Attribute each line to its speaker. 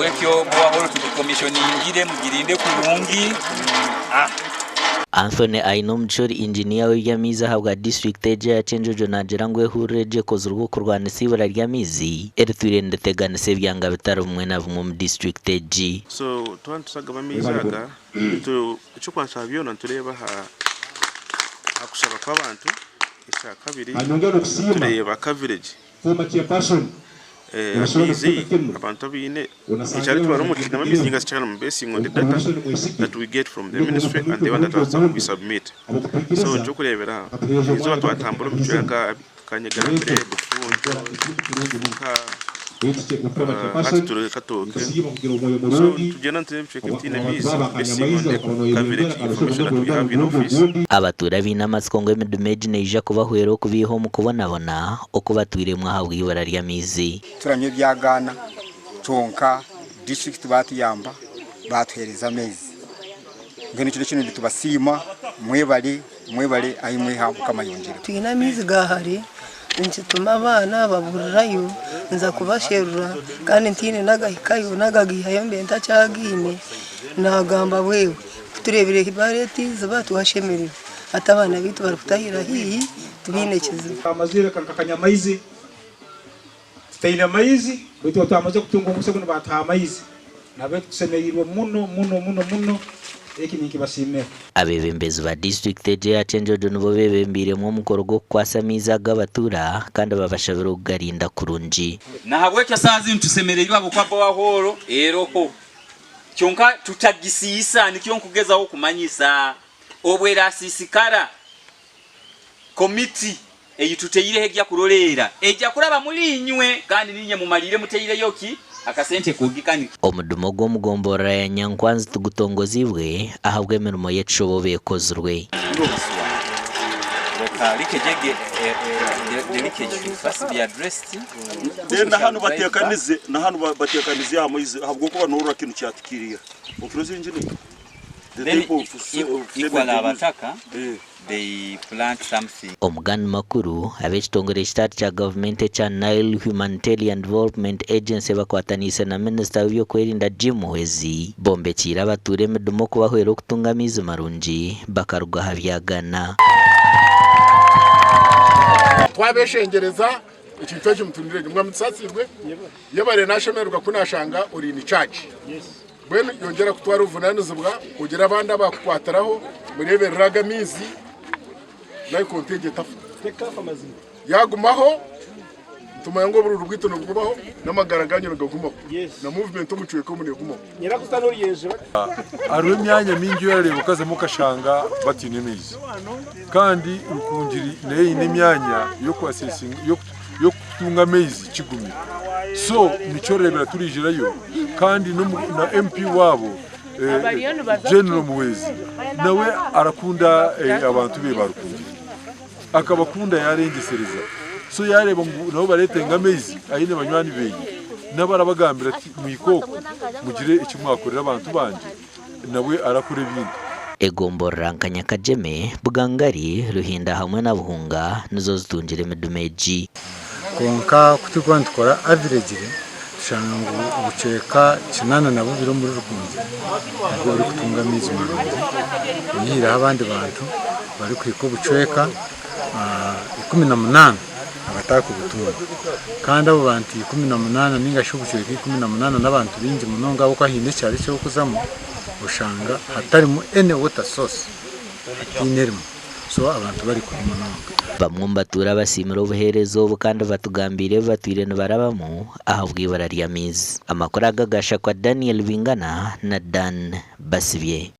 Speaker 1: Nahabwekyo borehole tugikomishoningire mugirinde kurungi.
Speaker 2: Anthony Ainomugisha ori inginiya w'eby'amaizi ahabwa disiturikiti egi eya Kyenjojo naagira ngu ehururu egi ekozirwe okurwanisa eibura ry'amaizi eritwire niriteganisa ebyanga bitari bimwe na bimwe omu disiturikiti egi.
Speaker 3: So twaba nitutagaba amaizi aga, eky'okubanza byona nitureeba aha kushaba kw'abantu, ekyakabiri tureeba coverage. Amaizi abantu abaine ekyaro eki barimu kiinemu amaizi ninga shi kyarimu basing on the data that we get from the ministry and the one that we submit. So eky'okureebera eizooba twatambura omu bicweka nka Nyegarambire, Bufunjo, nka hati turi Katooke so nitugyenda nitureeba ebicweka ebitaine maizi basing on the coverage information that we have in office.
Speaker 2: Abatuura baine amatsiko ngu emidumu egi neija kubahwera okubaiha omu kubonabona oku batwiremu ahabw'eibura ry'amaizi.
Speaker 4: Turanywa ebyagaana kyonka disiturikiti baatuyamba baatuheereza amaizi. Mbwenu ekiro kinu nitubasiima mwebare mwebare ahi mwiha Mukama ayongyere.
Speaker 5: Twine amaizi ga hare nikituma abaana baburirayo nza kubasherura kandi ntiine nagahikayo nagagaihayo mbe ntakyagaine nagamba bwewe kutureebire bareeta eiziba twashemererwa hati abaana baitu barikutahira haihi tibaine kizibu.
Speaker 6: Twamazire nka Kanyamaizi tutaine maizi baitu obu twamazire kutunga omugisa gunu baatuha amaizi nabwe tusemereirwe muno muno muno muno eki ninkibasiimira.
Speaker 2: Abeebembezi ba disiturikiti egi eya Kyenjojo nibo beebembeiremu omukoro gw'okukwasa amaizi aga abatuura kandi babashabire okugarinda kurungi.
Speaker 1: Nahabwekyo saaha zinu tusemereirwe ahabw'okuba borehole eroho kyonka tutagisiisa nikyo nkugezaho kumanyisa. Obu erasiisikara, komiti ei tutaireho egya kuroleera eija kuraba muli inywe kandi niinye mumaliire mutaireyo ki? Akasente k'ogikanika.
Speaker 2: Omudumu ogw'omu gomborora ya Nyankwanzi tigutongoziibwe ahabw'emirimo y'ekishobobo ekozirwe.
Speaker 7: Then na hanu bateekanize, na hanu bateekanize aha maizi ahabw'okuba noorora kinu kyatikiriira. Okirozire engineer? The
Speaker 1: Then
Speaker 7: type of cement
Speaker 1: equal
Speaker 7: they use.
Speaker 1: abataka
Speaker 7: Eh.
Speaker 1: they plant something.
Speaker 2: Omugani makuru, ab'ekitongore ekitari kya gavumenti ekya Nile Humanitarian Development Agency bakwataniise na minisita w'ebyokwerinda Jim Muhwezi bombekiire abatuura emidumu okubahwera okutunga amaizi marungi bakaruga aha byagana.
Speaker 8: Twabeshengyereza ekintu eki mutunire gye mwamutusasirwe yebare nashemererwa ku nashanga ori in charge. Mbwenu yongyera kutwara obuvunanizibwa ogire abandi abakukwatiraho mureberere aga amaizi nayikonto egyo etafa. Yagumaho nitumanya ngu obururu bwitu nibugumaho n'amagara ganyu nigagumaho na movement omu kicweka omu negumaho.
Speaker 9: Hariho emyanya mingi ei orareeba okazamu okashanga bataine maizi kandi Rukungiri nayo eine emyanya y'okutunga amaizi kigumire so nikyo orareebera turiijirayo kandi na MP waabo General Muhwezi nawe arakunda abantu be ba Rukungiri akabakunda yarengyesereza so yareeba ngu nabo baretenga amaizi aine banywani beye nabo arabagambira ati muhike oku mugire eki mwakorera abantu bangye nawe arakora ebindi.
Speaker 2: Egomborora nka Nyakagyeme, Bugangari, Ruhinda hamwe na Buhunga nizo zitungire emidumu egi.
Speaker 10: Kwonka ku turikuba nitukora averagire tushanga ngu obucweka 82 omuri Rukungiri nibwo burikutunga amaizi marungi oyihireho abandi bantu barikuhika obucweka 18 abatakubutunga. Kandi abo bantu 18 ninga shi obucweka 18 n'abantu baingi munonga ahabw'okuba haine ekyaro eki orikuzamu oshanga hatarimu any water source hataine erimu so abantu bari kubi munonga.
Speaker 2: Bamwe omu batuura basiimire obuheereza obu kandi batugambiire ebi batwire nibarabamu ahabw'eibura ry'amaizi. Amakuru aga gashakwa Daniel Bingana na Dan Basibye.